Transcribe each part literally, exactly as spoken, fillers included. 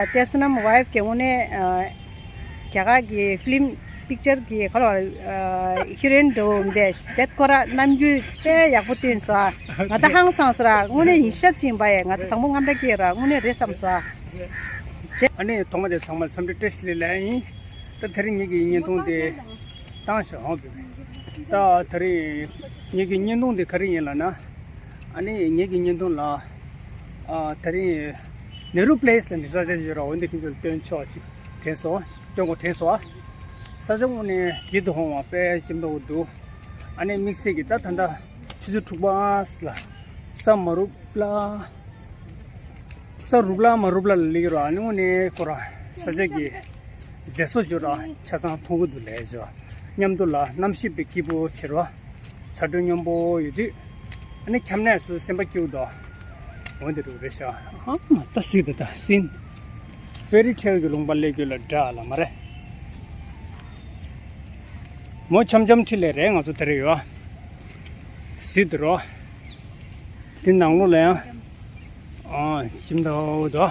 བསྟན་བསོད་ནམས་ཝའིཕ་གི་དངོས་གནས་ཨ་རྒྱ་གར་གྱི་ཕི་ལིམ་པིག་ཅར་གྱི་ག་ལ་ཨ་ཧི་རོ་ཡིན་འགྲོ་འདས་དེ་ཁོ་ར་རྣམ་འགྱུར་དཔེ་ཡག་པོ་སྟོན་སོང་། ང་ད་ཧང་སངས་སོང་ར། དངོས་གནས་ཡིན་ཤ་ཚིམ་པ་ཡས། ང་ད་དང་པོ་རྔམ་པ་སྐྱེས་ར། དངོས་གནས་རེད་བསམ་སོང་། ཨ་ནི་ཐོག་མ་དེ་ཚང་མར་འཚམས་འདྲི་བཀྲ་ཤིས་བདེ་ལེགས་ཡིན། ད་དེ་རིང་ངེད་ཀྱི་བརྙན་ཐུང་དེ་བཏང་ཤག་ཧོང་བི་བི། ད་དེ་རིང་ངེད་ཀྱི་བརྙན་ཐུང་དེ་ག་རེ་ཡིན་ལབ་ན། ཨ་ནི་ངེད་ཀྱི་བརྙན་ཐུང་ལ་ཨ་དེ་རིང་ནེ་རུ་པི་ལེ་སི་ལབ་ནས་ས་ཆ་ཞིག་ཡོད་ར། འོ་འདི་ཁྱེད་ཚོར་སྟོན་ཆོག་ཅིག་དྲན་སོང་། སྟོན་དགོས་དྲན་སོང་། ཨ་ས་ཆ་དངོས་གནས་ཡིད་དུ་འོང་བ་དཔེ་ཅིག་འདུག་འདུག་ཨ་ནི་དམིགས་བསལ་གྱི་ད་ད་ལྟ་ཆུ་ཚོད་དྲུག་པ་ལ་ས་མ་རུབ་ལ། ས་རུབ་ལ་མ་རུབ་ལ་ལ་སླེབས་ཀྱི་ར། ཨ་ནི་དངོས་གནས་ཁོ་ར་ས་ཆ་གི་མཛེས་བཟོ་ཞུ་ར་ཆ་ཚང་མཐོང་གི་འདུག་ལས་ཞོ། མཉམ་དུ་ལ་གནམ་གཤིས་པའི་སྐྱིད་པོ་བྱེད་ར། ཚ་དྲོད་སྙོམས་པོ་ཡོད་དུས་ཨ་ནི་འཁྱམ་ནས་སུ་སེམས་པ་སྐྱིད་འདུག་འོན་ཏེ་རུ་རེ་ཤ་ཨ་མ་ད་སྲིད་ད་ད་སྲིན། ཕེ་རི་ཊེལ་གྱི་ལུང་པ་སླེབས་རྒྱུ་ལ་འདྲ་ལ་མ་རེད། མོ་འཆམ་འཆམ་ཁྲིད་ལས་རེད། ང་ཚོ་དེ་རེད་ཡོད། སྲིད་དུ་རོ། དེ་ནང་ལོགས་ལ་ཡང་། ཨ་ཁྱིམ་ཐོག་དོ།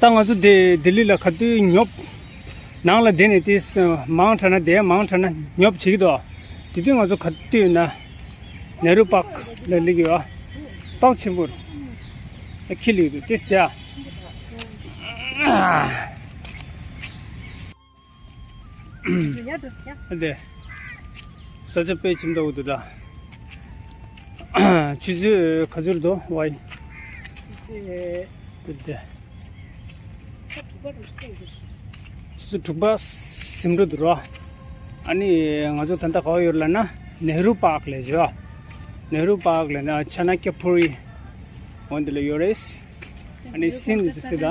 ད་ང་ཚོ་དེ་ལྡི་ལི་ལ་ག་དུས་ཉོབ། ནང་ལ་བསྡད་ནས་དེ་མང་དྲགས་ན་བསྡད། མང་དྲགས་ན་ཉོབ་བྱེད་ཀྱི་འདུག་དེ་དུས་ང་ཚོ་ག་དུས་ན་ནེ་རུ་པཱག་ལ་སླེབས་ཀྱི་ཡོད། པཱག་ཆེན་པོ་རེད། ཁྱི་ལུས་འདུག་དེ་སྟེ། ཨ་དེ། ས་ཆ་དཔེ་ཁྱིམ་ཐོག་འདུག་ད། ཆུ་ཚོད་ག་ཚོད་འདུག་ཝའི། དེ། ཆུ་ཚོད་དྲུག་པ་ཟིན་འགྲོ་འདུག་རོ། ཨ་ནི་ང་ཚོ་ད་ལྟ་ག་པར་ཡོད་ལབ་ན་ནེ་རུ་པཱག་ལ་ཡོད། ནེ་རུ་པཱག་ལ་ན་ཆ་ན་ཀྱ་ཕུ་རི་འོ་འདི་ལ་ཡོད་རེད། ཨ་ནི་སྲིན་འདི་ཚོ་སྲིད་ད།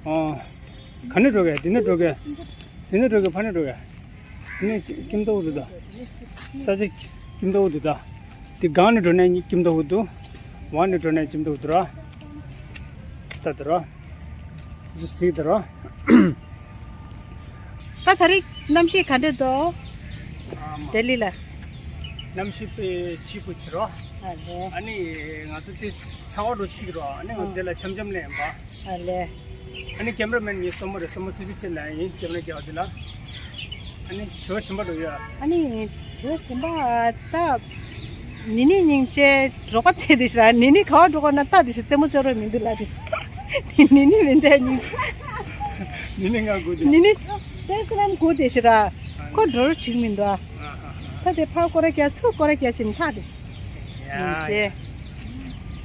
ཨོ། ག་ནས་འགྲོ་གི། འདི་ནས་འགྲོ་གི། འདི་ནས་འགྲོ་གི། ཕ་ནས་འགྲོ་གི། འདི་ནས་ཁྱིམ་ཐོག་འདུག་ད། ས་ཆ་ཁྱིམ་ཐོག་འདུག་ད། འདི་སྒང་ནས་འགྲོ་ནས་ཁྱིམ་ཐོག་འདུག་ཝང་ནས་འགྲོ་ནས་ཁྱིམ་ཐོག་འདུག་ར། ད་འདུག་ར། འདི་སྲིད་འདུག་ར། ད་ད་རེས་གནམ་གཤིས་ག་འདྲ་འདུག་ཨ་མ། ལྡི་ལི་ལ། གནམ་གཤིས་དཔེ་སྐྱིད་པོ་བྱེད་རོགས། ཨ་ལེ། ཨ་ནི་ང་ཚོ་དེ་ཚ་བ་རུ་ཚིག་རོགས། ཨ་ནི་ང་ཚོ་དེ་ལ་འཆམ་འཆམ་ལེན་པ། ཨ་ལེ། ཨ་ནི་ཀེམ་ར་མེན་ངའི་སྲུ་མོ་རེད། སྲུ་མོ་ཐུགས་རྗེ་ཆེ་ལབ་ཡིན། ཀེམ་ར་རྒྱག་དེ་ལ། ཨ་ནི་བྱོས་ཞིམ་པ་འགྲོ་ཡ། ཨ་ནི་བྱོས་ཞིམ་པ་ད། ནི་ནི་སྙིང་རྗེ་རོགས་པ་ཚེ་དེ་ཤ་ནི་ནི་ག་བ་འགྲོ་གོ་ན་ད་དེ་ཤ་རྩེད་མོ་རྩེ་རོགས་མི་འདུག་ལ་དེ་ཤ་ནི་ནི་མི་འདུག་སྙིང་རྗེ། ནི་ནི་ང་དགོས་དེ། ནི་ནི་དཔེ་སེ་རམ་དགོས་དེ་ཤ་ར་ཁོ་འགྲོ་རོགས་བྱུང་མི་འདུག་ད་དེ་ཕ་སྐོར་ར་རྒྱ་ཚུ་སྐོར་ར་རྒྱ་ཕྱིན་ཐག་དེ་ཤ་སྙིང་རྗེ།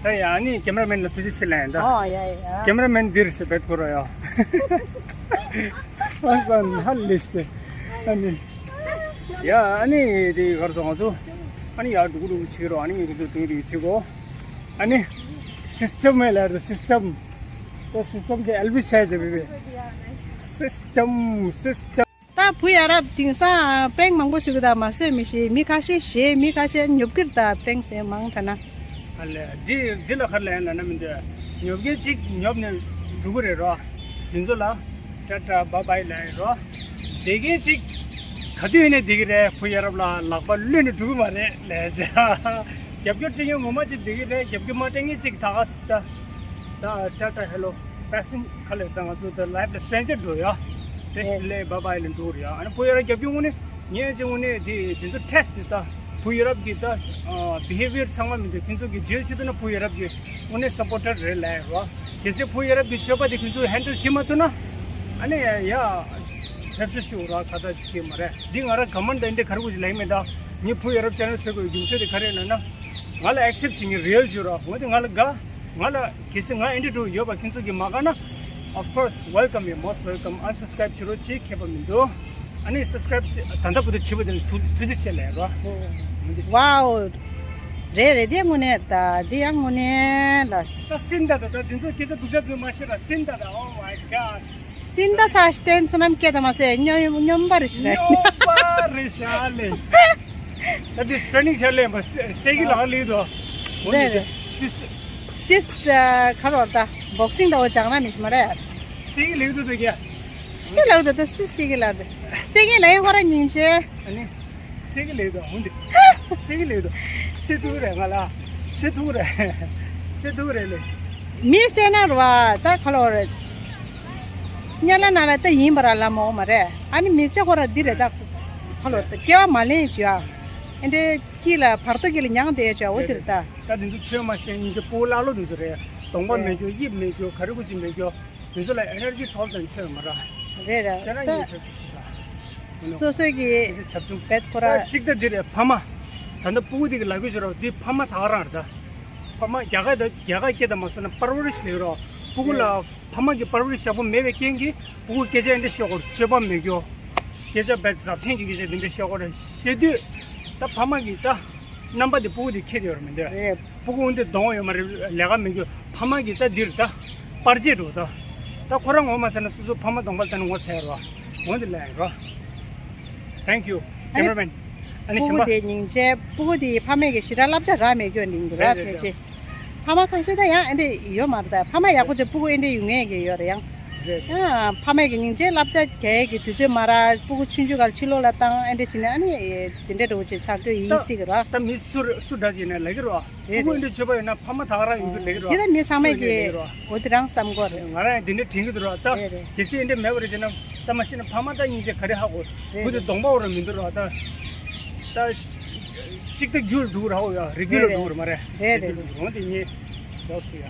ད་ཡ་ཨ་ནི་ཀེམ་ར་མེན་ལ་ཐུགས་རྗེ་ཆེ་ལབ་ཡིན་ད། ཨོ་ཡ་ཡ། ཀེམ་ར་མེན་འདིར་ཞེས་བེད་ཁོ་ར་ཡ། ཨ་ས་ཧ་ལས་ཏེ། ཨ་ནི། ཡ་ཨ་ནི་དེ་གར་སོང་ང་ཚོ། ཨ་ནི་ཡ་འགྲུག་འགྲུག་བྱེད་རོགས། ཨ་ནི་ངས་ཁོ་ཚོ་དུང་རིག་བྱེད་གོ་ཨ་ནི། སིས་ཊམ་མེད་ལ་རེད་སིས་ཊམ། ད་སིས་ཊམ་དེ་ཨེལ་བི་ཤ་ཅེ་བི་བི། སིས་ཊམ་སིས་ཊམ། ད་བུ་ཡ་རབས་དེང་སང་པྲེང་མང་པོ་ཞིག་གི་ད་མ་བཟོས་མི་ཤེས། མི་ཁ་ཤས་ཤེས། མི་ཁ་ཤས་ཉོབ་ཀིར་ད་པྲེང་ཟེར་མང་ཐ་ན། ཨ་ལས་འདི་འདི་ལ་ཁར་ལ་ཡན་ལ་ན་མི་འདོད། ཉོབ་མཁན་ཅིག་ཉོབ་ནས་འགྲོ་གི་རེད་རོ། དེ་ཚོ་ལ་ཊ་ཊ་བྷ་བྷའི་ལ་ཡིན་རོ། བསྡད་མཁན་ཅིག་ག་དུས་ཡིན་ནས་བསྡད་ཀྱི་རེད། བུ་ཡ་རབས་ལ་ལག་པ་གློད་ནས་འགྲོ་གི་མ་རེད་ལས་བྱ། རྒྱབ་སྐྱོར་སྤྲད་མཁན་ངོ་མ་ཅིག་བསྡད་ཀྱི་རེད། རྒྱབ་སྐྱོར་མ་སྤྲད་མཁན་ཅིག་ད་ག་སི་ད། ད་ཊ་ཊ་ཧེ་ལོ། པེ་སིང་ཁ་ལས་ད་ང་ཚོ་ད་ལའིབ་ལ་སི་ཊེན་ཇར་འགྲོ་ཡ། དེ་ཨེ། ལས་བྷ་བྷའི་ལ་འགྲོ་རེད་ཡ། ཨ་ནི་བུ་ཡ་རབས་རྒྱབ་སྐྱོར་དངོས་གནས་ངས་ཅི་དངོས་གནས་དེ་དེ་ཚོ་ཊེ་སི་ཊི་ད་བུ་ཡ་རབས་ཀྱི་ད་བི་ཧེ་བི་ཡར་ཚང་མ་མི་འདུག་ཁྱེད་ཚོ་གི་ཌིལ་བྱེད་ཐུབ་ན་བུ་ཡ་རབས་ཀྱི་དངོས་གནས་སབ་པོར་ཊར་རེད་ལབ་ཡ་རོ། གལ་སྲིད་བུ་ཡ་རབས་ཀྱི་སྤྱོད་པ་དེ་ཁྱེད་ཚོ་ཧེན་ཌལ་བྱེད་མ་ཐུབ་ན་ཨ་ནི་ཡ་ཡ་ཕེབས་བསུ་ཞུ་ར་ཁ་ད་ཅིག་གི་མ་རེད། འདི་ང་རང་ག་མ་འདི་འདྲ་ག་རེ་གུ་ཅི་ལབ་མེད་ད། ངས་བུ་ཡ་རབས་ཅེ་ནལ་ཟེར་དགོས་རྒྱུ་མཚན་དེ་ག་རེ་ཡིན་ན་ང་ལ་ཨེག་སེབ་བྱེད་མཁན་རི་ཡལ་བྱོས་ར། འོན་ཏེ་ང་ལ་དགའ། ང་ལ་གལ་སྲིད་ང་ཨེ་འདྲ་འགྲོ་ཡོད་པ་ཁྱེད་ཚོ་གིས་མ་དགའ་ན། Of course, welcome, you're most welcome. Unsubscribe བྱེད་རོགས་བྱེད། ཁྱད་པར་མི་འདུག་ཨ་ནི་སབ་སི་ཀ་རེབ་ད་ལྟ་བུ་དུ་བྱེད་པ་དེ་ལ་ཐུགས་རྗེ་ཆེ་ལབ་རོགས། ཝའོ། རེད་རེད། དེ་དངོས་གནས་ད་དེ་ཡང་དངོས་གནས་ལ། ད་སིན་ད་ད་ད་དེ་ཚོ་སྐད་ཆ་སྡུག་ཅག་ཚོས་མ་བཤད་ར་སིན་ད་ད། Oh my god. སིན་ད་ཚ་བསྟན་ཚུ་ནམ་སྐད་ད་མ་ཟེར་སྨྱོན་སྨྱོན་པ་རེད་ཤི་ར། སྨྱོན་པ་རེད་ཤ་ལེ། ད་དེ་ཊེ་རེ་ནིང་བྱ་ལེ་མ་སེ་གི་ལག་ལེ་དོ། རེད་རེད། དེ་ཁ་རོག་ད་བོག་སིང་ད་འོ་ཇག་ན་མི་མ་རེད། སེ་གི་ལེ་དོ་དོ་ག་སེ་ལེ་དོ་དོ་སེ་སེ་གི་ལ་དོ་སེ་གི་ལ་ཡང་ཧོ་ར་སྙིང་རྗེ། ཨ་ནི། སེ་གི་ལེ་དོ་འོ་འདི། སེ་གི་ལེ་དོ། སེ་དུ་རེ་ང་ལ། སེ་ཐུག་རེད། སེ་ཐུག་རེད་ལེ། མི་སེ་ན་རུ་བ་ད་ཁ་ལོ་རེད། ཉ་ལ་ན་ལ་ད་ཡིན་པ་ར་ལ་མོ་མ་རེད། ཨ་ནི་མི་ཚེ་ཁོ་ར་འདི་རེད་ད། ཁ་ལོ་ད་སྐྱེ་བ་མ་ལེན་བྱོས་ཨ། ཨེ་འདྲའི་སྐྱིད་ལ་བར་དོ་གི་ལ་མྱང་དེ་བྱོས་འོ་དེ་རེད་ད། ད་འདི་ཚོ་ཆོས་མ་ཤེས་ཉིན་གྱི་སྤུ་གུ་ལ་ལོ་འདུག་ཟེར་རེད། གདོང་པ་མེད་རྒྱུ་དབྱིབས་མེད་རྒྱུ་ག་རེ་གུ་ཅི་མེད་རྒྱུ། དེ་ཚོ་ལ་ཨེ་ནར་ཇི་ཐོབ་ཙམ་ཆེ་བ་མ་ར། རེད་ར་ཤེས་ར་ད། ཡིན་ཕེབས་ཤིག་ཤིག་ད། སོ་སོའི་གི་དེ་ཚོ་བྱབ་ཆུང་བེད་ཁོ་ར། ད་གཅིག་ད་འདི་རེད་ཕ་མ། ད་ལྟ་སྤུ་གུ་དེ་གི་ལབ་གི་བྱོས་ར་འདི་ཕ་མ་ད་ག་རང་རེད་ད། ཕ་མ་རྒྱ་གར་ད་རྒྱ་གར་སྐད་ད་མ་སོང་ན་པར་ཝ་རིཤ་ལབ་ར། སྤུ་གུ་ལ་ཕ་མ་གི་པར་ཝ་རིཤ་ཡག་པོ་མེད་པའི་རྐྱེན་གྱིས་སྤུ་གུ་སྐད་ཆ་འདི་ཤོད་གོ་སྤྱོད་པ་མེད་རྒྱུ། སྐད་ཆ་བེད་ཟབ་ཆེན་གྱི་སྐད་ཆ་འདི་འདྲ་ཤོད་གོ་ར་ཤེས་དུས། ད་ཕ་མ་གི་ད། རྣམ་པ་དེ་སྤུ་གུ་དེ་ཁྱེར་ཡོད་རེད་མི་འདུག་རེད། སྤུ་གུ་འདི་གདོང་ཡོད་མ་རེད་ལས་ཀ་མི་འགྱུར་ཕ་མ་གིས་ད་འདིར་ད་པར་ཆས་འགྲོ་ད། ད་ཁོ་རང་ངོ་མ་ཟེར་ན་སོ་སོ་ཕ་མ་གདོང་པ་ལྟ་ན་ངོ་ཚ་ཡོད་རོ། ངོ་འདི་ལ་ཡོད་རོ། Thank you, cameraman. ཨ་ནི་སྤུ་གུ་ཞིམ་པ། དེ་སྙིང་རྗེ་སྤུ་གུ་དེ་ཕ་མས་གི་ཞེ་དྲག་བསླབ་བྱ་རག་མེད་སྐྱོ་འདི་འདུག་ར་རེད་རེད་ཕལ་ཆེར། ཕ་མ་ཁ་ཤས་ད་ཡང་ཨེ་འདྲ་ཡོད་མ་རེད་ད་ཕ་མ་ཡག་པོ་བྱས་སྤུ་གུ་ཨེ་འདྲ་ཡོང་ངེས་ཀྱི་ཡོད་རེད་ཡང་། རེད། ཡང་ཕ་མས་ཀྱི་སྙིང་རྗེ་བསླབ་བྱ་རྒྱག་ཡས་ཀྱི་དུས་ཚོད་མ་རག་སྤུ་གུ་ཆུང་ཆུང་སྒང་ཕྱི་ལོགས་ལ་བཏང་ཨེ་འདྲ་བྱས་ན་ཨ་ནི་དེ་འདྲ་འདྲ་བོ་ཅིག་ཆགས་རྒྱུ་ཡིན་ད་སྲིད་ཀྱི་ར། ད་མི་སུ་རེད་སུ་འདྲ་ཅིག་ནས་ལབ་ཀྱི་རོ། རེད་སྤུ་གུ་རེད། འདི་བྱོས་པ་ཡོད་ན་ཕ་མ་ད་ག་རང་ཡོང་རྒྱུ་ལབ་ཀྱི་རོ། འདི་ད་མི་ཚང་མས་སུ་ནས་ཀྱི་ལབ་ཀྱི་རོ། འོ་དེ་རང་བསམ་དགོས་རེད། ང་རང་ཡང་འདི་འདྲ་དྲན་གྱི་འདུག་རོ་ད། རེད་རེད། གལ་སྲིད་ཨེ་འདྲ་མེད་པ་རེད་ཅེ་ན་ད་མ་ཤེས་ན་ཕ་མ་ད་སྙིང་རྗེ་ག་རེ་ཧ་གོ། རེད་བུ་དེ་རེད། གདོང་པ་འོ་ར་མི་འདུག་རོ་ད། ད། གཅིག་ད་རྒྱུ་ལ་འདུག་ར་ཧོ་ཡ་རི་རྒྱུ་ལ་རེད་འདུག་ར་མ་རེད། རེད་རི་རྒྱུ་རེད་ལ་རེད། འདུག་འོ་དེ་ངས་ལོག་སུ་ཡ།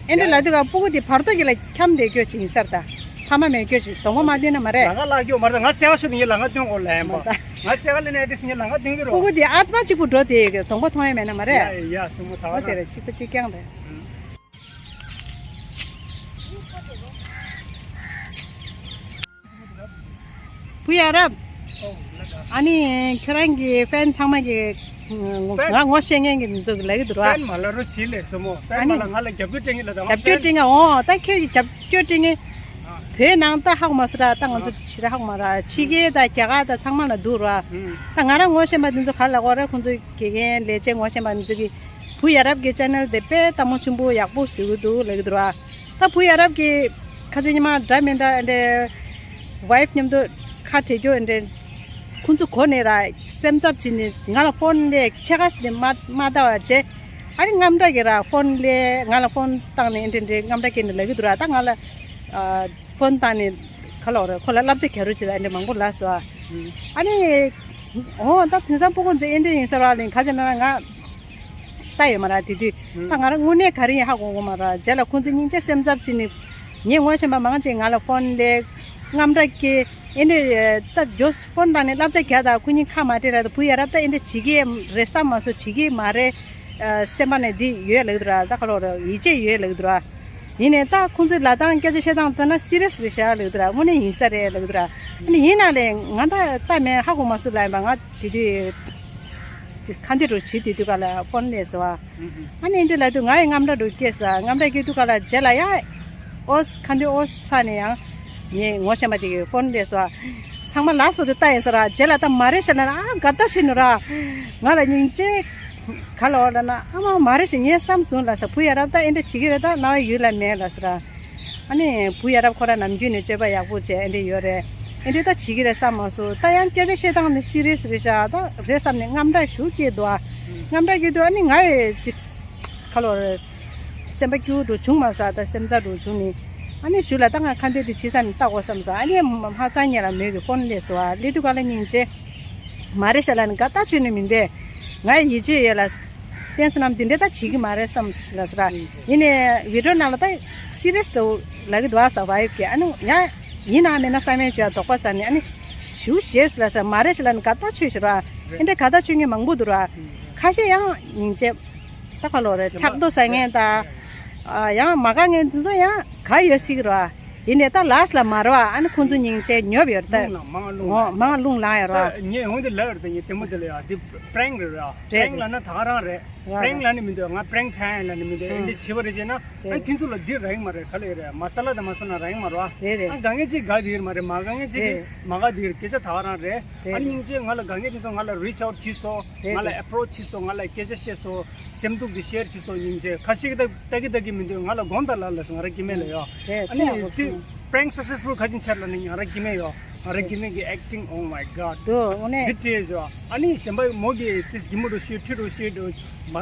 ཨེ་འདྲ་ལ་དུས་ཀ་སྤུ་གུ་དེ་བར་དོ་གི་ལ་འཁྱམ་བསྡད་སྐྱོ་ཅིག་ཡིན་ས་རེད་ད། ཕ་མ་མེད་སྐྱོ་ཅིག་གདོང་པ་མ་བསྟན་ན་མ་རེད། ལ་ང་ལ་སྐྱོ་མ་རེད་ང་སེ་བ་ཤོད་དེ་ངས་ལ་ང་སྟོན་གོ་ལ་ཡིན་པ། མ་ད། ང་སེ་བ་ལ་ནས་དེ་སི་ངས་ལ་ང་སྟོན་གི་རོ། སྤུ་གུ་དེ་ཨ་མ་གཅིག་པུ་འགྲོ་དེ་གདོང་པ་མཐོང་ཡ་མེད་ན་མ་རེད། ཡ་ཡ་སུ་མོ་ད་བ་ཨོ་དེ་ད། རེད་གཅིག་པ་གཅིག་རྐྱང་རེད། བུ་ཡ་རབ། ཨ་ནི་ཁྱོད་རང་གི་ཕེན་ཚང་མ་གི་ཕེན། ང་ངོ་ཤེས་མཁན་གི་མི་ཚོ་གི་ལབ་ཀྱི་འདུག་ར། ཕེན་མ་ལ་རུ་བྱིས་ལས་སོ་མོ་ཕེན་ཨ་མ་ནི་ལ་ང་ལ་རྒྱབ་སྐྱོར་སྤྲད་ངེས་ལ་དང་རྒྱབ་སྐྱོར་ཕེན། སྤྲད་ངེས་འོ་ད་ཁྱོད་ཀྱི་རྒྱབ་སྐྱོར་སྤྲད་ངེས། ཨ། བོད་ནང་ད་ཧ་གོ་མ་སོང་ར་ད་ང་ཚོ་ཨ་ཞེ་དྲག་ཧ་གོ་མ་ར་ཕྱི་རྒྱལ་ད་རྒྱ་གར་ད་ཚང་མ་ལ་འདུག་ར། ཨུམ། ད་ང་རང་ངོ་ཤེས་པ་འདི་ཚོ་ག་ལ་གོ་ར་ཁོང་ཚོ་དགེ་རྒན་ལས་བྱེད་ངོ་ཤེས་པ་འདི་ཚོ་གི་བུ་ཡ་རབ་ཀྱི་ཆེ་ནལ་དེ་དཔེ་ལྟད་མོ་ཆེན་པོ་ཡག་པོ་བཟོ་གི་འདུག་ལབ་ཀྱི་འདུག་ར། ད་བུ་ཡ་རབ་ཀྱི་ཁ་ཆེ་ཉི་མ་འདྲ་མི་འདྲ་འདྲ་ཝའིཕ་མཉམ་དུ་ཁ་བྲལ་རྒྱུ་འདྲ་ཁོང་ཚོ་གོ་ནས་ར་སེམས་འཚབ་བྱས་ནས་ང་ལ་ཕོན་ལས་ཆེ་ཁ་ནས་མ་མ་ལྟ་བ་བྱས། ཨ་ནི་རྔམ་འདྲ་གི་ར་ཕོན་ལས་ང་ལ་ཕོན་བཏང་ནས་འདྲ་འདྲ་རྔམ་འདྲ་སྐྱེས་ནས་ལབ་ཀྱི་འདུག་ར་ད་ང་ལ་ཕོན་བཏང་ནས་ག་ལོག་ར་ཁོ་ལ་བསླབ་བྱ་ག་རུ་བྱེད་ད་འདྲ་མང་པོ་ལབ་སོང་ཨ། ཨ་ནི་འོ་ད་དེང་སང་སྤུ་གུ་ཚོ་འདྲ་ཡིན་ས་ར་ལིང་ཁ་ཆེ་ན་ང་། ལྟ་ཡོད་མ་ར་དེ་དུས་ད་ང་རང་དངོས་གནས་ག་རེ་ཡིན་ཧ་གོ་གོ་མ་ར་རྗེས་ལ་ཁོང་ཚོ་སྙིང་རྗེ་སེམས་འཚབ་བྱས་ནས་ངས་ངོ་ཤེས་པ་མང་ཆེ་ང་ལ་ཕོན་ལས་རྔམ་འདྲ་སྐྱེ་ཨེ་འདྲ་ད་རྒྱོ་ཕོན་བཏང་ནས་བསླབ་བྱ་རྒྱག་ད་ཁོ་གཉིས་ཁ་མ་བྲལ་ར་ད་བུ་ཡ་རབས་ད་ཨེ་འདྲ་བྱེད་ཀྱི་རེད་བསམ་མ་སོང་བྱེད་ཀྱི་མ་རེད། སེམས་པ་ནས་འདི་ཡོད་ལབ་ཀྱི་འདུག་ར་ད་ག་ལོག་ར་ཡིད་ཆེས་ཡོད་ལབ་ཀྱི་འདུག་ར། ཡིན་ནའི་ད་ཁོང་ཚོའི་ལབ་སྟངས་སྐད་ཆ་བཤད་སྟངས་ལྟ་ན་སི་རི་ཡས་རེད་ཤག་ལབ་ཀྱི་འདུག་ར་དངོས་གནས་ཡིན་ས་རེད་ལབ་ཀྱི་འདུག་ར། ཨ་ནི་ཡིན་ན་ལས་ང་ད་ལྟ་མེད་ཧ་གོ་མ་སོང་ལབ་ཡིན་པ་ང་དེ་དུས། ཅིག་ཁ་འདི་རུ་བྱེད་དུས་དུས་ག་ལ་ཕོན་ལས་ཟེར་བ། ཨ་ནི་འདི་ལ་དུས་ང་ཡི་རྔམ་འདྲ་རུ་སྐྱེས་ས་རྔམ་འདྲ་སྐྱེས་དུས་ག་ལ་རྗེས་ལ་ཡ། ཨོ་ཁ་འདི་ཨོ་ས་ནས་ཡང་། ངས་ངོ་ཤེས་པ་དེ་གི་ཕོན་ལས་ཟེར་བ། ཚང་མ་ལ་སོ་དུ་ལྟ་ཡིན་ས་ར་རྗེས་ལ་ད་མ་རེད་ཤ་ན་ཨ་དགའ་ལྟ་བྱེད་ནུ་ར། ང་ལ་སྙིང་རྗེ། ག་ལ་འོ་ལ་ན་ཨ་མ་མ་རེད་ཤ་ངས་བསམ་སོང་ལ་ས་བུ་ཡ་རབས་ད་ཨེ་འདྲ་བྱེད་ཀྱི་རེད་ད་ན་བ་ཡུལ་ལ་མེད་ལ་ས་ར། ཨ་ནི་བུ་ཡ་རབས་ཁོ་ར་ནམ་རྒྱུན་ནས་སྤྱོད་པ་ཡག་པོ་བྱས་ཨེ་འདྲ་ཡོད་རེད། ཨེ་འདྲ་ད་བྱེད་ཀྱི་རེད་བསམ་མ་སོང་ད་ཡང་སྐད་ཆ་བཤད་སྟངས་ནི་སི་རི་ཡས་རེད་ཤག་ད་རེད་བསམ་ནས་རྔམ་འདྲ་ཞུ་སྐྱེས་འདུག་ཨ། རྔམ་འདྲ་སྐྱེས་འདུག་ཨ་ནི་ང་ཡི་ཅི་ཁ་ལོ་རེད། སེམས་པ་སྐྱིད་པོ་འགྲོ་བྱུང་མ་སོང་ད་སེམས་ཚ་འགྲོ་བྱུང་ནི། ཨ་ནི་ཞུ་ལ་ད་ང་ཁ་འདོད་དེ་བྱེད་ས་ནི་ལྟ་དགོས་བསམ་སོང་ཨ་ནི་མ་ཚང་ཉེ་ལ་མོས་ཀྱི་ཕོན་ལས་སོ་ཨ་ལས་དུས་ག་ལ་སྙིང་རྗེ། མ་རེད་ཤག་ལ་ནི་དགའ་ལྟ་བྱོས་ནི་མིན་པས། ང་ཡི་ཡིད་ཆེས་ཡོད་ལ། བསྟན་སོང་ནམ་འདི་འདྲ་ད་བྱེད་ཀྱི་མ་རེད་བསམ་ལ་ཟེར། ཡིན་ནའི་བི་ཌིའོ་ནང་ལ་ད་སི་རི་ཡས་འདྲ་བོ་ལབ་ཀྱི་འདུག་ཨ་ས་བ་ཡིབ་ཀྱི་ཨ་ནི་ཡང་ཡིན་ན་མིན་ན་བསམ་ཡས་བྱས་དོགས་པ་ཟ་ནས་ཨ་ནི་ཞུ་ཞེས་ལ་ཟེར་མ་རེད་ཞེས་ལ་ནི་དགའ་ལྟ་བྱོས་ཞེས་ར། ཨེ་འདྲ་དགའ་ལྟ་བྱོས་མཁན་མང་པོ་འདུག་ར། ཁ་ཤས་ཡང་སྙིང་རྗེ། ད་ག་ལོ་རེད་ཕྲག་དོག་ཟ་མཁན་ད། ཡང་མ་དགའ་མཁན་དེ་ཚོ་ཡང་ག་ཡོད་སྲིད་ཀྱི་ར། ཡིན་ནའི་ད་ལཱས་ལ་མ་རོ་ཨ་ནི་ཁོང་ཚོ་སྙིང་རྗེ་ཉོབ་ཡོད་རེད་ད། རླུང་ལངས་མང་རླུང་ངོ་ལངས་མང་རླུང་ལངས་ཡོད་ར། ད་ངས་འོང་དེ་ལབ་ཡོད་རེད་ད་ངས་ལྟད་མོ་དེ་ལ་ཡ་འདི་པྲེང་རེད་ར། རེད་པྲེང་རེད། ལབ་ན་ད་ག་རང་རེད། ར་པྲེང་ར་ལབ་ནི་མི་འདུག་ང་པྲེང་ཆ་ཡང་ལབ་ནི་མི་འདུག་ཨེ་འདི་བྱེད་པ་རེད་ཅེ་ན། རེད། ཨ་ཁྱེད་ཚོ་ལ་འདི་རག་གི་མ་རེད་ག་ལ་ཡོད་རེད་མ་ས་ལ་དང་མ་སོ་ན་རག་གི་མ་རེད་བ། རེད་རེད། ཨ་དགའ་མཁན་ཅིག་དགའ་འདི་ཡོད་མ་རེད་མ་དགའ་མཁན་ཅིག་རེད། མ་དགའ་འདི་ཡོད་སྐད་ཆ་ད་ག་རང་རེད། རེད་ཨ་ནི་རེད། སྙིང་རྗེ་ང་ལ་དགའ་མཁན་དེ་ཚོ་ང་ལ་རི་ཆི་ཨའུཊ་བྱས་སོང་རེད་ང་ལ་རེད། ཨེ་པྲོ་ཆི་བྱས་སོང་ང་ལ་སྐད་ཆ་བཤད་སོང་སེམས་སྡུག་འདི་ཤེར་བྱས་སོང་སྙིང་རྗེ་ཁ་ཤས་ཀྱི་ད་ལྟ་གི་ལྟ་གི་མི་འདུག་ང་ལ་དགོངས་དག་ལ་ལ་སོང་ང་རང་སྐྱེ་དམན་ལ་ཡོད། རེད་ཨ་ནི་ཡག་པོ་དེ་བྱུང་། པྲེང་སག་སེ་སི་ཕུལ་ག་ཅིག་ཆགས་ལ་ནི་ང་རང་སྐྱེ་དམན་ཡོད། ཨ་ར་གི་མེ་གི་acting, oh my god. དོ་ཨོ་ནེ། འདི་བྲིས་ཡོད། ཨ་ནི་གཞན་པ་མོ་གི་ཏིས་གི་མོ་རུ་ཤི་ཁྲི་རུ་ཤི་རུ་བ་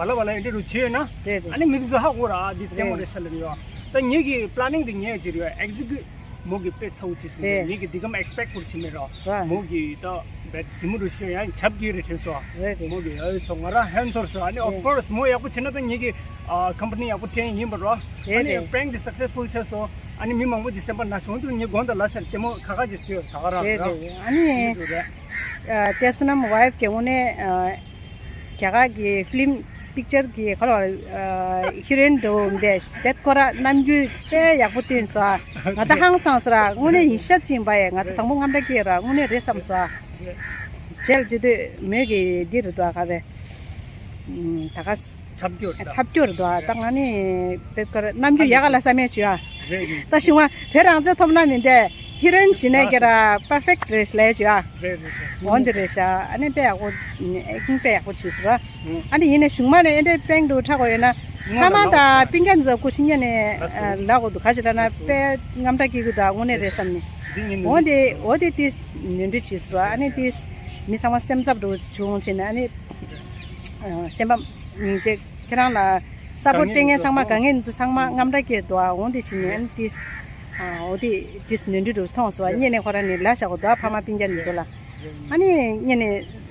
ལ་བ་ལ་ཨེ་འདྲི་རུ་བྱས་ཡོད་ན། རེད་རེད། ཨ་ནི་མི་དེ་ཚོ་ཧ་གོ་ར། ཨ་འདི་རྩེད་མོ་རེད་ཤག་ལབ་ཡོད། ད་ངེད་ཀྱི་planning དེ་ངས་བྱེད་རེད། execute མོ་གི་དཔེ་ཚ་བོ་བྱས་སོང་། རེད། ངེད་ཀྱི་འདི་གམ་expect བོར་བྱེད་མེད་ར། ར། མོ་གི་ད་བེད་གི་མོ་རུ་ཤི་ཡང་ཆབ་གི་རེད་དྲན་སོང་། རེད་རེད། མོ་གི་ཨ་སོང་ང་ར་ཧན་ཐོར་སོང་། ཨ་ནི་of course མོ་ཡག་པོ་བྱེད་ན་ད་ངེད་ཀྱི་ཨ་company ཡག་པོ་ཕྲན་ཡིན་པ་ར། རེད་རེད། ཨ་ནི་prank དེ་successful བྱས་སོང་། ཨ་ནི་མི་མང་པོ་ཅིག་སེམས་པ་ན་བྱུང་དུས་ངའི་དགོངས་དག་ལ་ཤར་ལྟད་མོ་ཁ་ཁ་ཅིག་བཟོས་ད་ག་རང་རེད་རེད། རེད་རེད། ཨ་ནི་ཨ་ཏེ་སོ་ནམ་wife གི་དངོས་གནས་ཨ་རྒྱ་གར་གི་film picture གི་ཁ་ལོ་ཨ་ཧི་རོ་ཡིན་འདུག་འདས་དེ་ཁོ་ར་རྣམ་འགྱུར་དཔེ་ཡག་པོ་བསྟན་སོང་། ང་ད་ཧང་སངས་སོང་ར། དངོས་གནས་ཡིན་ཤ་ཚིམ་པ་ཡ། ང་ད་དང་པོ་རྔམ་སྐྲག་སྐྱེས་ར། དངོས་གནས་རེད་བསམ་སོང་། རྗེས་ལ་བྱེད་དུས་མོས་གི་འདི་རུ་འདུག་ག་རེད། ད་ག་ཁྱབ་སྐྱོར་དང་། ཁྱབ་སྐྱོར་དང་། ད་ང་ནི་དཔེ་ཁར་རྣམ་འགྱུར་ཡག་ག་ལ་བསམ་ཡས་བྱོས་ཨ། རེད་རེད། ད་ཞུ་བ་བོད་རང་བཙན་ཐོབ་ན་མི་འདས་ཧི་རོ་ཡིན་བྱེད་ནས་ཀྱི་ར་perfect རེད་ལས་བྱོས་ཨ། རེད་རེད་རེད། འོན་ཏེ་རེད་ཤག་ཨ་ནི་དཔེ་ཡག་པོ་acting དཔེ་ཡག་པོ་བྱོས་སོང་། ཨ་ནི་ཡིན་ནས་གཞུག་མ་ནས་ཨེ་འདྲའི་པེང་དུ་ཁྲག་གོ་ཡོད་ན་ཕ་མ་དང་སྤུན་ཀྱག་ཚོ་སྐུ་ཤི་ཉན་ནས་ལ་གོ་དུ་ག་ཅི་ལ་ན་དཔེ་རྔམ་དྲག་སྐྱེ་གི་དང་དངོས་གནས་རེད་བསམ་ནས། འོན་ཏེ་འོ་དེ་དེ་ནོར་འཁྲུལ་བྱོས་སོང་། ཨ་ནི་དེ་མི་ཚང་མ་སེམས་འཚབ་འགྲོ་བྱུང་བྱས་ནས་ཨ་ནི། སེམས་པ་སྙིང་རྗེ། ཁྱེད་རང་ལ་support སྤྲད་མཁན་ཚང་མ་དཀའ་ངལ་ཚོ་ཚང་མ་རྔམ་དྲག་སྐྱེས་འདུག་ཨ་འོང་དེ་བྱས་ནས་ཨ་ནི་ཏིས་འོ་དེ་ཏིས་ནོར་འཁྲུལ་འགྲོ་མཐོང་སོང་། བ་ཉེ་ནས་ཁོ་རང་ནས་ལ་བཞག་གོ་འདུག་ཕ་མ་སྤུན་ཀྱག་འདི་ཚོ་ལ་ཨ་ནི་ཉེ་ནས་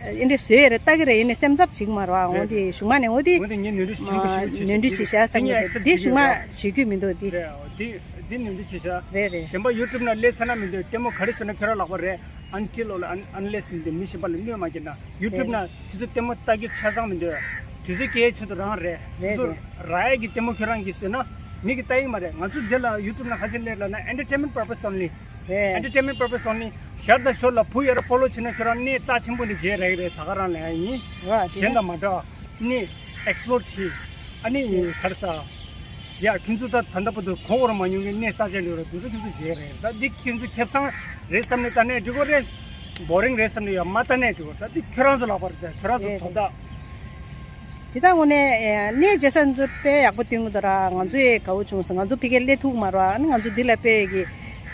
ཨེ་འདྲས་བཟོས་རེད་ལྟ་གི་རེད། ཡིན་ནས་སེམས་འཚབ་བྱེད་ཀྱི་མ་རེད་བ། འོང་དེ་གཞུག་མ་ནས་འོ་དེ་འོ་དེ་ངས་ནོར་འཁྲུལ་བྱུང་གི་ཞུ་ཞུ་ནོར་འཁྲུལ་བྱས་ཤག་བསམ་གི་རེད། དེ་གཞུག་མ་ཞུ་རྒྱུ་མི་འདུག་དེ་རེད། འོ་དེ་དེ་ནོར་འཁྲུལ་བྱས་ཤག་རེད་རེད། གཞན་པ་YouTube ནང་སླེབས་ཚར་ན་མི་འདུག་ལྟད་མོ་ག་རེ་བཟོས་ན་ཁྱོད་རང་ལག་པ་རེད། Until or un- unless མི་འདི་མི་གཞན་པ་ལ་གནོད་མ་སྐྱེལ་ན། YouTube ནང་དུས་ཚོད་ལྟད་མོ་ལྟ་རྒྱུ་ཆ་ཚང་མི་འདུག་དུས་ཚོད་སྐྱེལ་ཆེད་དུ་རང་རེད། རེད་སོ་སོ་རེད། རག་ཡས་ཀྱི་ལྟད་མོ་ཁྱོད་རང་གིས་བཟོས་ན་མི་གིས་ལྟ་ཡི་མ་རེད། ང་ཚོ་འདི་ལ་YouTube ནང་ཁ་ཆེ་སླེབས་ལ་ན་entertainment purpose only། རེད། Entertainment purpose only། ཞར་དང་ཞོར་ལ་བུ་ཡར་follow བྱེད་ན་ཁྱོད་རང་གནས་རྩ་ཆེན་པོ་འདི་བྱས་རེད་རེད། ད་ག་རང་ལ་ཡང་ཡིན། རེད་གཞན་དང་མ་འདྲ་བ། ནི་explore བྱེད། ཨ་ནི་ག་རེ་ཟ། ཡ་ཁྱེད་ཚོ་ད་ད་ལྟ་བར་དུ་གོ་བར་མ་མྱོང་མཁན་གནས་ས་ཆ་འདི་རེད། དེ་ཚོ་ཁྱེད་ཚོ་མཇལ་རེད། ད་འདི་ཁྱེད་ཚོ་ཁེ་བཟང་རེད་བསམ་ནས་ལྟ་ནས་འགྲིག་གོ་རེད། boring རེད་བསམ་ནས་ཡང་མ་ལྟ་ནས་འགྲིག་གོ་ད་འདི་ཁྱོད་རང་ཚོ་ལག་པར་རེད། ད་ཁྱོད་རང་ཚོ་དོ་བདག་དེ་ད་དངོས་གནས་གནས་མཇལ་ས་ཚོ་དཔེ་ཡག་པོ་སྟོན་གི་འདུག་ར། ང་ཚོ་ཡི་དགའ་བོ་བྱུང་སོང་། ང་ཚོ་ཕ་གིར་སླེབས་ཐུབ་མ་རེད་བ། ཨ་ནི་ང་ཚོ་འདི་ལ་དཔེ་གི་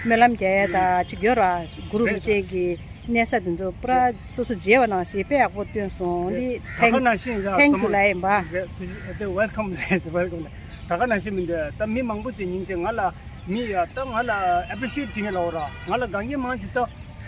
སྨོན་ལམ་རྒྱག་ཡ་ད་ཅིག་ཡོད་ར། གུ་རུ་རིན་པོ་ཆེ་གི་གནས་ས་དེ་ཚོ་པུ་ར་སོ་སོ་མཇལ་བ་ནང་བཞིན་དཔེ་ཡག་པོ་སྟོན་སོང་། འདི་ད་ག་ནང་བཞིན་ཡ་thank you ལབ་ཡིན་པ། རེད་དེ་welcome རེད་welcome རེད། ད་ག་ནང་བཞིན་མི་འདུག་ད་མི་མང་པོ་ཅིག་སྙིང་རྗེ་ང་ལ་མི་ཡ་ད་ང་ལ་appreciate བྱེད་མཁན་ལ་འོ་ར། ང་ལ་དགའ་མཁན་མང་ཅིག་ད་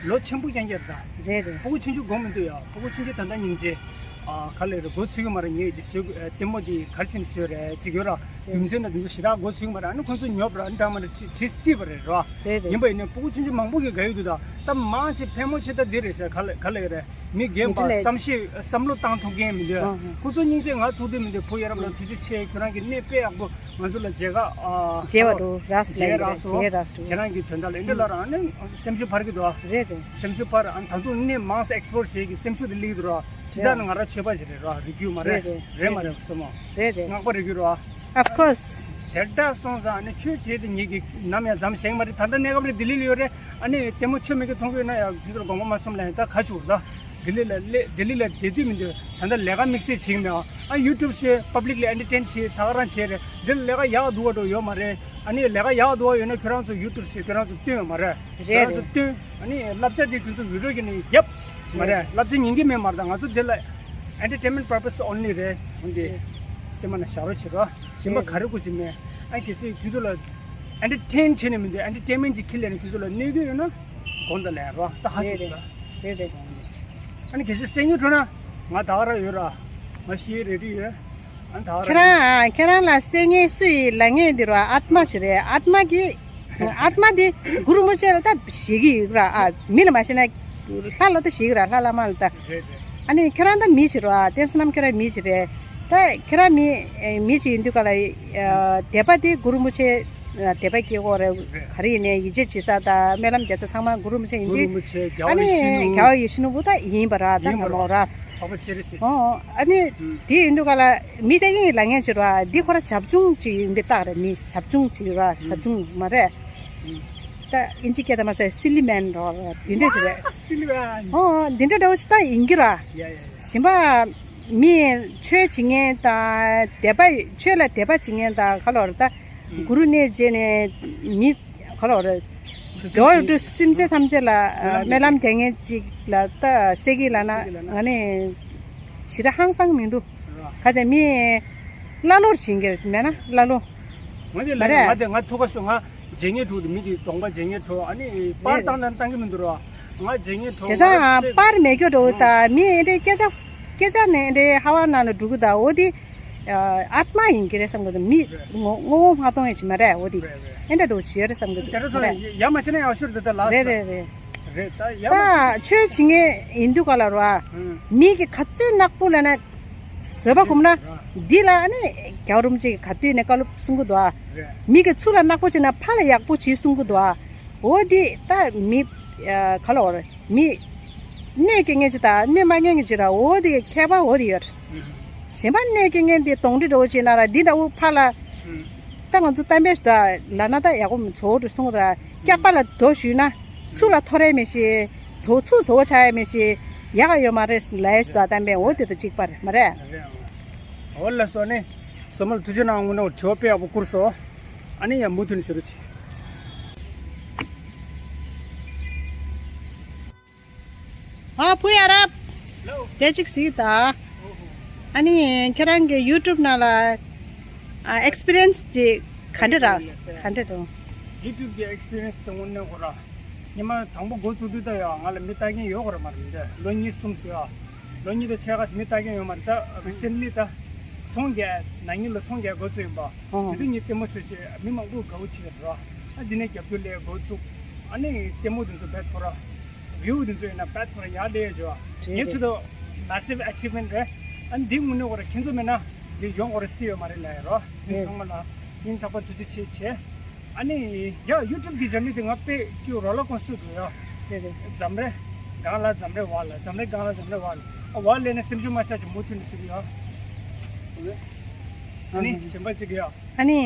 ལོ་ཆེན་པོ་རྐྱང་རྐྱང་རེད་ད། རེད་རེད། སྤུ་གུ་ཆུང་ཆུང་དགོངས་མི་འདུག་ཡ། སྤུ་གུ་ཆུང་ཆུང་ད་ལྟ་སྙིང་རྗེ། ཨ་ག་ལེ་རེད་འགོ་ཚུགས་ཀྱི་མ་རེད། ངས་ཀྱི་བཟོས་ལྟད་མོ་འདི་ག་རེ་བྱས་ནས་བཟོས་རེད་ཅིག་ཡོད་ར། རྒྱུ་མཚན་དང་དེ་ཚོ་ཞེ་དྲག་འགོ་ཚུགས་ཀྱི་མ་རེད། ཨ་ནི་ཁོང་ཚོ་ཉོབ་ར་ཨ་ནི་འདྲ་མ་རེད་བྲིས་བྲིས་སྲིད་པ་རེད་ར། རེད་རེད། ཡིན་པ་ཡིན་ནའི་སྤུ་གུ་ཆུང་ཆུང་མང་པོ་གིས་དགའ་ཡོད་འདུག་ད་ད་མང་ཆེ་ཕལ་མོ་ཆེ་ད་འདི་རེད་ཤག་ག་ལེ་ག་ལེ་རེད། མི་རྒན་པ་མི་འདྲ་ལས་བསམ་ཤེས་བསམ་བློ་བཏང་ཐུབ་མཁན་མི་འདུག་ཨ་ཧ། ཁོ་ཚོ་སྙིང་རྗེ་ང་ཐུག་དུས་མི་འདུག་བུ་ཡ་རབས་ལ་ཐུགས་རྗེ་ཆེ། ཁྱོད་རང་གི་གནས་དཔེ་ཡག་པོ་ང་ཚོ་ལ་མཇལ་ཁ་ཨ་མཇལ་བ་འགྲོ་རག་སོང་མཇལ་རག་སོང་། མཇལ་རག་སོང་། ཁྱེད་རང་གི་དོན་དག་ལ་འདི་ལ་རང་ནི་སེམས་ཤུགས་འཕར་གི་འདུག་རེད་རེད། སེམས་ཤུགས་འཕར། ཨ་ད་དུང་གནས་མང་ཙམ་explore བྱེད་ཀྱི་སེམས་ཤུགས་དེ་སླེབས་འདུག་ར། ཇི་ལྟར་ན་ང་རང་ཆོས་པ་ཞིག་རེད་ར། རིག་རྒྱུ་མ་རེད། རེད་རེད། རེད་མ་རེད་སོ་མོ། རེད་རེད། སྔགས་པ་རིག་རྒྱུ་ར། Of course། དེ་འདྲ་སོང་ཙང་ནི་ཆོས་བྱེད་དེ་ངེད་ཀྱི་ནམ་ཡང་མཚམས་བཞག་མ་རེད། ད་ལྟ་གནས་སྐབས་རེ་ལྡི་ལི་ལ་ཡོད་རེད། ཨ་ནི་ལྟད་མོ་ཆོ་མེད་ཀི་མཐོང་གི་ཡོད་ན་ཡང་ཁྱོད་ཚོར་དགོངས་པ་མ་ཚོམ་ལ་ཡང་ད་ག་ཆུར་ད་ལྡི་ལི་ལ་སླེ་ལྡི་ལི་ལ་བསྡད་དུས་མི་འདུག་ད་ལྟ་ལས་ཀ་དམིགས་བསལ་བྱེད་ཀྱི་མེད། ཨ་YouTube བྱས་public ལ་entertain བྱེད་ད་ག་རང་བྱེད་རེད། འདི་ལ་ལས་ཀ་ཡག་སྡུག་པ་འགྲོ་ཡོད་མ་རེད། ཨ་ནི་ལས་ཀ་ཡག་སྡུག་པ་ཡོད་ན་ཁྱོད་རང་ཚོ་YouTube བྱས་ཁྱོད་རང་ཚོ་སྟོན་ཡོད་མ་རེད། རེད་ཁྱོད་རང་ཚོ་རེད། སྟོན། ཨ་ནི་བསླབ་བྱ་དེ་ཁྱོད་ཚོ་video གི་ནི་རྒྱབ་མ་རེད། བསླབ་བྱ་ཉན་གི་མེད་མ་རེད། ད་ང་ཚོ་འདི་ལ་entertainment purpose only རེད། འོན་ཏེ་སེམས་མ་ན་བཞག་རོགས་བྱེད་རོགས། གཞན་པ་ག་རེ་དགོས་ཀྱི་མེད། ཨ་གལ་སྲིད་ཁྱོད་ཚོ་ལ་entertain བྱེད་ནས་མི་འདུག entertainment ཅིག་ཁྱེར་ལས་ནས་ཁྱོད་ཚོ་ལ་གནོད་ཀྱི་ཡོད་ན་དགོངས་དག་ལན་རོགས། ད་ཧ་ཅིག་རེད་རེད། རེད་རེད། ཨ་ནི་གལ་སྲིད་གསན་རྒྱུ་འཕྲོད་ན་ང་ད་ག་རང་ཡོད་ར། ང་ཤེས་རེ་ཌི་ཡོད། ཨ་ནི་ད་ག་རང་ཁྱེད་རང་ཨ་ཁྱེད་རང་ལ་གསན་མཁན་སུ་ཡིས་ལབ་མཁན་འདི་ར་ཨཱཏྨ་ཞིག་རེད། ཨཱཏྨ་གིས་ཨཱཏྨ་འདི་གུ་རུ་རིན་པོ་ཆེ་ལ་ད་ཞེད་ཀྱི་ཡོད་ར། ཨ་མི་ལ་མ་ཞེད་ན་ལྷ་ལ་ད་ཞེད་ཀྱི་ར། ལྷ་བླ་མ་ལ་ད། རེད་རེད། ཨ་ནི་ཁྱེད་རང་ད་མི་ཞིག་ར། བསྟན་བསོད་ནམས་ཁྱེད་རང་མི་ཞིག་རེད། ད་ཁྱེད་རང་མི་མི་ཞིག་ཡིན་དུས་ག་ལ་དད་པ་དེ་གུ་རུ་རིན་པོ་ཆེ་དད་པ་སྐྱེ་དགོས་རེད། རེད། ག་རེ་ཡིན་ནའི་ཡིད་ཆེས་བྱེད་ས་དང་སྨོན་ལམ་རྒྱག་ས་ཚང་མ་གུ་རུ་རིན་པོ་ཆེ་ཡིན་གུ་རུ་དུས། རིན་པོ་ཆེ་རྒྱལ་བ་ཨ་ནི་ཡིད་བཞིན་ནོར་བུ། རྒྱལ་བ་ཡིད་བཞིན་ནོར་བུ་ད་ཡིན་པ་ར། ད་ཡིན་པ་ང་ར། ལོ་ར། འཕགས་པ་སྤྱན་རས་གཟིགས། ཨོ་ཨ་ནི་ཨུམ། དེ་ཡིན་དུས་ག་ལ་མི་གསན་མཁན་གྱི་ལབ་མཁན་ཞིག་ར། འདི་ཁོ་ར་བྱབ་ཆུང་ཅིག་ཡིན་པའི་རྟགས་རེད། མི་བྱབ་ཆུང་ཅིག་ར། ཨུམ། བྱབ་ཆུང་མ་རེད། ཨུམ། ད་ཨིན་ཇི་སྐད་དུ་མ་ཟེར་སི་ལི་མན་རོ་འདི་འདྲ་ཞིག་རེད། སི་ལི་མན། ཨོ་འདི་འདྲ་འདྲ་བོ་ཞིག་ད་ཡིན་གྱི་ར། ཡ་ཡ་ཡ། གཞན་པ་མི་ཆོས་བྱེད་མཁན་དང་དད་པ་ཆོས་ལ་དད་པ་བྱེད་མཁན་དང་ག་ལོར་ད་ཨུམ། གུ་རུ་གནས་མཇལ་ནས་མི་ག་ལོར། འགྲོ་བ་རིགས་དྲུག་སེམས་ཅན་ཐམས་ཅད་ལ་སྨོན་ལམ་རྒྱག་མཁན་ཅིག་ལ་ད་སེ་གི་ལ་ན་ང་ནི་ཞེ་དྲག་ཧང་སང་མི་འདུག་ཁ་ཅིག་མི་ཀླ་ཀློར་བྱེད་མཁན་མེད་ན་ཀླ་ཀློ། ང་དེ་ལ་མ་རེད། ང་དེ་ང་ཐུག་ག་ཤོག་ང་བརྗེད་ངེས་འགྲོ་དུ་མི་དེ་གདོང་པ་བརྗེད་ངེས་འགྲོ་ཨ་ནི་པར་བཏང་ན་བཏང་གི་མི་འདུག་ར། ང་བརྗེད་ངེས་འགྲོ་བྱས་ཙང་པར་མེད་རྒྱུ་འགྲོ་ད་མི་ཨེ་འདྲའི་སྐད་ཆ་སྐད་ཆ་ནས་ཨེ་འདྲའི་ཧ་བ་ནང་ལ་འགྲོ་གི་ད་འོ་དེ་ཨ་ཨ་ཏྨ་ཡིན་གི་རེད་བསམ་གི་འདུག་མི་ངོ་ངོ་བོ་མ་མཐོང་ཡ་ཅིག་མ་རེད། འོ་དེ་ཨེ་འདྲ་འགྲོ་བྱེད་ཡ་རེད་བསམ་གི་འདུག་དེ་འདྲ་མ་ཚོ་རེད། ཡ་མ་བྱས་ན་ཡག་ཤོས་རེད་ད་ལགས། རེད་རེད་རེད། རེད་ད་ཡ་མ་ད་ཆོས་བྱེད་མཁན་ཡིན་དུས་ག་ལ་རོ་ཨ། ཨང་། མི་གི་ག་ཚོད་ནག་པོ་ལ་ན་བཟོད་པ་སྒོམ་ན་འདི་ལ་ཨ་ནི་རྒྱལ་བ་རིན་པོ་ཆེ་གི་ག་དུས་ནས་བཀའ་སློབ་གསུང་གི་འདུག་ཨ། རེད། མི་གི་ཚུར་ལ་ནག་པོ་བྱེད་ན་ཕར་ལ་ཡག་པོ་བྱེད་གསུང་གི་འདུག་ཨ། འོ་འདི་ད་མི་ཨ་ག་ལ་འོ་རེད་མི་གནོད་སྐྱེལ་མཁན་ཅིག་དང་གནོད་མ་མཁན་གྱི་ཅིག་ར་འོ་འདི་ཁྱད་པར་འོ་འདི་ཡོད་རེད། ཨང་། གཞན་པ་གནོད་སྐྱེལ་མཁན་འདི་གདོན་འདྲེ་འདྲ་བོ་བྱེད་ན་ར་འདི་འདྲ་བོ་ཕར་ལ་ཨང་། ད་ང་ཚོ་གཏམ་དཔེ་ཞིག་ད་ལ་ན་ད་ཡག་པོ་མི་ཚོ་འགྲོ་གསུང་གི་འདུག་ཨ། སྐྱག་པ་ལ་རྡོ་གཞུས་ན་ཚུར་ལ་ཐོར་ཡས་མེད་ཤེས། ཚོ་ཚུར་བཟོ་བ་ཆགས་ཡས་མེད་ཤེས། ཡག་ག་ཡོད་མ་རེད་ལབ་ཡས་ཞིག་འདུག་ཨ། གཏམ་དཔེ་འོ་དེ་དང་གཅིག་པ་རེད་མ་རེད། རེད་ཨང་། འོ་ལགས་སོ་ནི། སོ་མ་ལ་ཐུགས་རྗེ་གནང་། དངོས་གནས་དྲི་བ་དཔེ་ཡག་པོ་བསྐུར་སོང་། ཨ་ནི་ཡང་མུ་མཐུད་ནས་ཟེར་རོ་ཆེ། ཨ་བུ་ཡ་རབ། ལོ། དེ་གཅིག་གཟིགས་དང་། ཨ་ནི་ཁྱེད་རང་གི་ཡུ་ཊུབ་ནང་ལ་ཨ་ཨེག་སི་པི་རི་ཡན་སི་དེ་ག་འདྲ་རག་ག་འདྲ་འདུག་ཡུ་ཊུབ་ཀྱི་ཨེག་སི་པི་རི་ཡན་སི་དེ་དངོས་གནས་ཁོ་ར། ཉི་མ་དང་པོ་འགོ་བཙུགས་དུས་ད་ཡ་ང་ལ་མི་ལྟ་མཁན་ཡོད་ཁོ་ར་མ་རེད་མི་འདུག་ལོ་གཉིས་གསུམ་ཟེར་ཡ། ལོ་གཉིས་དང་ཕྱེད་ཀ་ཙམ་མི་ལྟ་མཁན་ཡོད་མ་རེད། ད་རི་སེན་ལི་ད་ཚོང་རྒྱག་ན་ནིང་ལ་ཚོང་རྒྱག་འགོ་བཙུགས་ཡིན་པ། ཨོ། དེ་དུས་ངས་ལྟད་མོ་བཟོས་བྱས་མི་མང་པོ་དགའ་བོ་བྱས་ར། ཨ་འདི་ནས་རྒྱབ་སྐྱོར་སླེབས་འགོ་བཙུགས། ཨ་ནི་ལྟད་མོ་དེ་ཚོ་བེད་ཁོ་ར། བིའུ་དེ་ཚོ་ཡིན་ན་བེད་ཁོ་ར་ཡར་སླེབས་ཡ་བྱས་བ། རེད་ངས་རེད། ཆུ་དོ་massive achievement རེད། ཨ་ནི་འདི་དངོས་གནས་ཁོ་ར་ཁྱེད་ཚོ་མེད་ན་འདི་ཡོང་ཁོ་ར་སྲིད་ཡོད་མ་རེད་ལབ་ཡ་རོ། ངས་རེད། ཚང་མ་ལ་སྙིང་ཐག་པ་ཐུགས་རྗེ་ཆེ་བྱས། ཨ་ནི་ཡ་ཡུ་ཊུབ་གི་ཇར་ནི་དེ་ང་དཔེ་སྐྱིད་རོགས་ལ་ཁོང་སུ་འགྲོ་ཡ། རེད་རེད། འཛམ་རེ་གང་ལ་འཛམ་རེ་བ་ལ་འཛམ་རེ་གང་ལ་འཛམ་རེ་བ་ལ་ཨ་བ་ལས་ནས་སེམས་ཤུགས་མ་ཆག་ཅིག་མུ་མཐུད་ནས་སུ་ཡ། ཨ་ནི་གཞན་པ་ཅིག་ཡ། ཨ་ནི་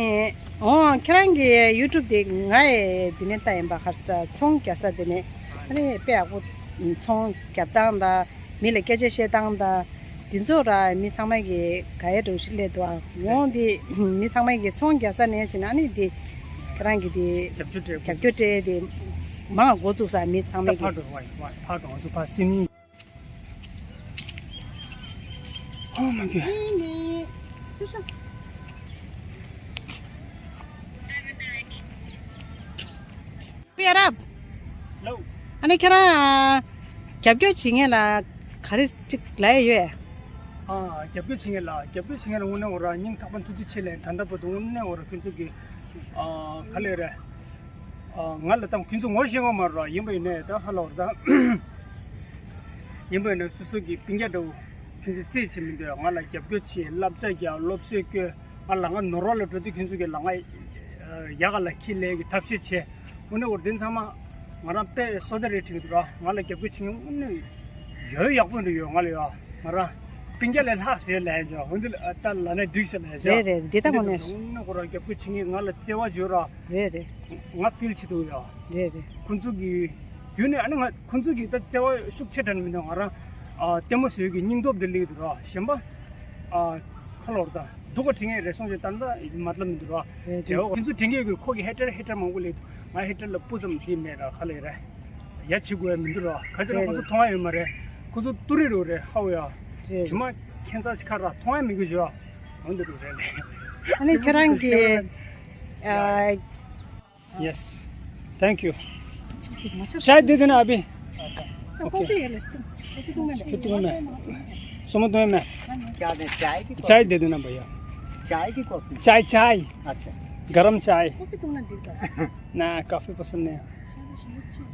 འོ་ཁྱེད་རང་གི་ཡུ་ཊུབ་དེ་ང་ཡི་འདི་ནས་ལྟ་ཡིན་པ་ཧར་ས་ཚོང་རྒྱག་ས་དེ་ནས་ཨ་ནི་དཔེ་ཡག་པོ་ཚོང་རྒྱབ་སྟངས་དང་མི་ལ་སྐད་ཆ་བཤད་སྟངས་དང་། འདི་ཚོ་ར་མི་ཚང་མ་གི་ག་ཡ་འགྲོ་ཞིག་སླེབས་འདུག་ཨ། འོང་འདི་མི་ཚང་མ་གི་ཚོང་རྒྱག་ས་ནས་ཟིན་ཨ་ནི་འདི་ཁྱེད་རང་གི་འདི་རྒྱབ་སྐྱོར་སྤྲད། རྒྱབ་སྐྱོར་སྤྲད་དེ་མང་འགོ་བཙུགས་ས་མི་ཚང་མ་གི་ཕར་འགྲོ་བ་ཡིན་ཕར་འགྲོ་ང་ཚོ་ཕར་སིན་ནི། ཨོ་མ་གི། ཨི་ནི་ཚུ་ཤོ། ཡ་རབ། ལོ། ཨ་ནི་ཁྱེད་རང་རྒྱབ་སྐྱོར་བྱེད་མཁན་ལ་ག་རེ་ཅིག་ལབ་ཡ་ཡོད། ཨ་རྒྱབ་སྐྱོར་བྱེད་མཁན་ལ་རྒྱབ་སྐྱོར་བྱེད་མཁན་ལ་དངོས་གནས་འོ་ར་སྙིང་ཐག་པ་ཐུགས་རྗེ་ཆེ་ལབ་ད་ལྟ་བར་དུ་དངོས་གནས་འོ་ར་ཁྱོད་ཚོ་གི་ཨ་ག་ལེ་རེད། ཨ་ང་ལ་ད་ཁྱོད་ཚོ་ངོ་ཤེས་ངོ་མ་ར་ཡིན་པ་ཡིན་ནས་ད་ཧ་ལོ་ར་ད་ཡིན་པ་ཡིན་ནས་སོ་སོ་གི་སྤུན་ཀྱག་འདྲ་བོ་ཁྱོད་ཚོ་རྩིས་བྱེད་མི་འདོད་ང་ལ་རྒྱབ་སྐྱོར་བྱེད་བསླབ་བྱ་རྒྱག་སློབ་གསོ་སྐྱོན། ང་ལ་ང་ནོར་བ་ལ་འགྲོ་དུས་ཁྱོད་ཚོ་གིས་ལ་ང་ཡག་ག་ལ་ཁྱི་ལས་ཀྱི་ཐབས་ཤེས་བྱས། དངོས་གནས་འོར་འདི་ཚང་མ་ང་རང་དཔེ་བསོད་བདེ་རེད་དྲན་གྱི་འདུག་ར། ང་ལ་རྒྱབ་སྐྱོར་བྱེད་མཁན་དངོས་གནས་ཡོད་ཡག་པོ་འདྲ་ཡོད་ང་ལ་ཡ། ང་རང་སྤུན་ཀྱག་ལས་ལྷག་ཟེར་ལས་བྱ་འོན་ཏེ་ལྟ་ལ་ནས་འགྲིག་ཟེར་ལས་བྱ། རེད་རེད་འདི་ལྟ་དངོས་གནས་དངོས་གནས་ཁོ་རང་རྒྱབ་སྐྱོར་བྱེད་མཁན་ང་ལ་བརྩེ་བ་བྱོས་ར། རེད་རེད། ང་ཕིལ་བྱེད་འདུག་ཡ། རེད་རེད། ཁོང་ཚོ་གི་རྒྱུན་ནས་ཨ་ནི་ང་ཁོང་ཚོ་གི་ད་བརྩེ་བ་ཤུགས་ཆེ་དྲན་མི་འདུག་ང་རང་ཨ་ལྟད་མོ་བཟོས་ཀྱི་སྙིང་སྟོབས་འདི་སླེབས་འདུག་ར་གཞན་པ་ཨ་ཁ་ལོར་ད་སྡུག་ག་དྲི་ངེས་རེད་སོང་ཅེས་ད་ད་མ་ལབ་མི་འདུག་ར། རེད་རེད། ཁོང་ཚོ་དྲི་ངེས་ཀྱི་ཁོ་གི་ཧེ་ཊར་ཧེ་ཊར་མང་པོ་སླེབས་འདུག་ང་ཧེ་ཊར་ལ་སྤུ་ཙམ་འདི་མེད་ར་ཁ་ལེ་ར་ཡ་བྱེད་དགོས་ཡ་མི་འདུག་ར་ག་ཅི་ལ་ཁོང་ཚོ་མཐོང་ཡ་ཡོད་མ་རེད། ཁོང་ཚོ་ཏུ་རེ་རོ་རེད་ཧའོ་ཡ། རེད། དྲི་མ་ཁྱད་མཚར་ཅིག་ཁ་ར་མཐོང་ཡ་མི་དགོས་བྱོས་ཡ། འོན་ཏེ་རུ་རེད་ལེ། ཨ་ནི་ཁྱེད་རང་གི་ཨ། Yes. Thank you. चाय दे देना अभी। कॉफी है, कॉफी तो तुम्हें। तो तुम्हें मैं। सुनो तुम्हें मैं। क्या दें, चाय की कॉफी? चाय दे देना भैया। चाय की कॉफी? चाय, चाय। अच्छा। गरम चाय। कॉफी तुमने दी था। ना, कॉफी पसंद नहीं है।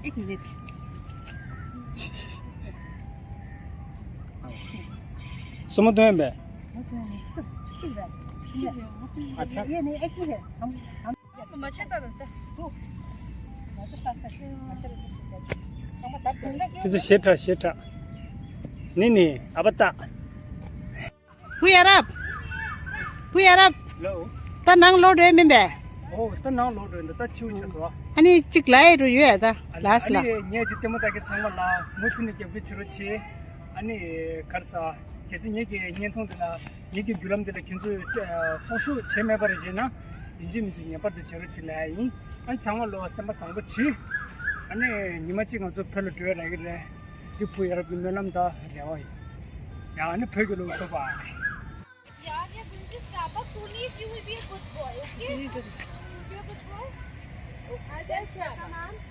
एक मिनट। सुनो तुम्हें मैं। अच्छा। ये नहीं, एक ही है। हम, हम དེ་ཚོ་ཞེ་དྲག་ཞེ་དྲག་ནི་ནི་ཨ་པ་ཏ། བུ་ཡ་རབ། བུ་ཡ་རབ། ལོ། ད་ནང་ལོག་འགྲོ་ཡ་མིན་པས། ཨོ་ད་ནང་ལོག་འགྲོ་ཡ་འདི་ད་ཕྱི་པོ་ཆགས་སོང་། ཨ་ནི་གཅིག་ལ་ཡ་རུ་ཡོད་ཡ་ད་ལགས་ལ། ཨ་ནི་ངས་ཅིག་ལྟད་མོ་ལྟ་མཁན་ཚང་མ་ལ་མུ་མཐུད་ནས་རྒྱབ་སྐྱོར་བྱེད་རོགས་བྱེད། ཨ་ནི་ག་རེ་ཟ། གལ་སྲིད་ངེད་ཀྱི་བརྙན་ཐུང་འདི་ལ་ངེད་ཀྱི་བརྒྱུད་ལམ་འདི་ལ་ཁྱེད་ཚོས་ཚོགས་ཞུགས་བྱས་མེད་པ་རེད་བྱས་ན་ ཡིན་གཅིག་མིན་གཅིག་ངེས་པར་དུ་བྱེད་རོགས་བྱེད་ལབ་ཡིན། ཨ་ཚང་མ་ལོ་སེམས་པ་བཟང་པོ་བྱེད། ཨ་ནི་ཉི་མ་གཅིག་ང་ཚོ་བོད་ལ་འགྲོ་ཡ་རག་གི་རེད། འདི་བུ་ཡ་རབས་ཀྱི་སྨོན་ལམ་དང་རེ་བ་ཡིན། ཡང་ཨ་ནི་བོད་ཀྱི་ལོ་ཐོབ་པ། Yeah, we are going to Starbucks only if you will be a good boy, okay? You will be a good boy? Okay, then Starbucks.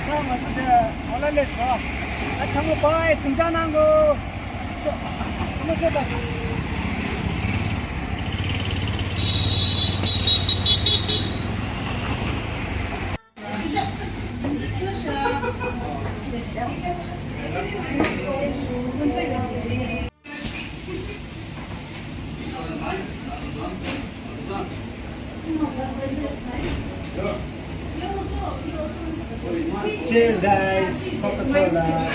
ང་ཚོ་དེ་ཨོ་ལ་ལས་སོ། ཨ་ཚང་མ་བའི་སེམས་ཅན་ནང་གོ། ཚང་མ་ཤོད་དང་། Cheers, guys. Coca-Cola.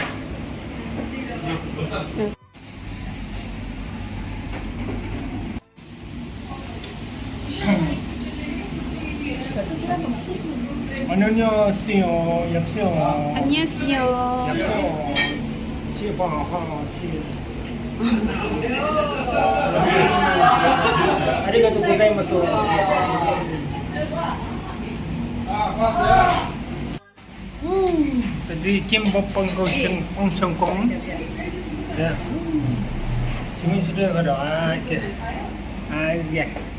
안녕하세요. 엽세요. 안녕하세요. 엽세요. 谢谢. 아리가또 고자이마스. ད་འདི་ཀིམ་བོབ་པང་ཀོ་ཅང་པང་ཆང་ཀོང་། ཡ། ཅི་མིན་ཅི་འདྲ་ག་ར་ཨ་ཀེ། ཨ་ཨིས་ཀེ།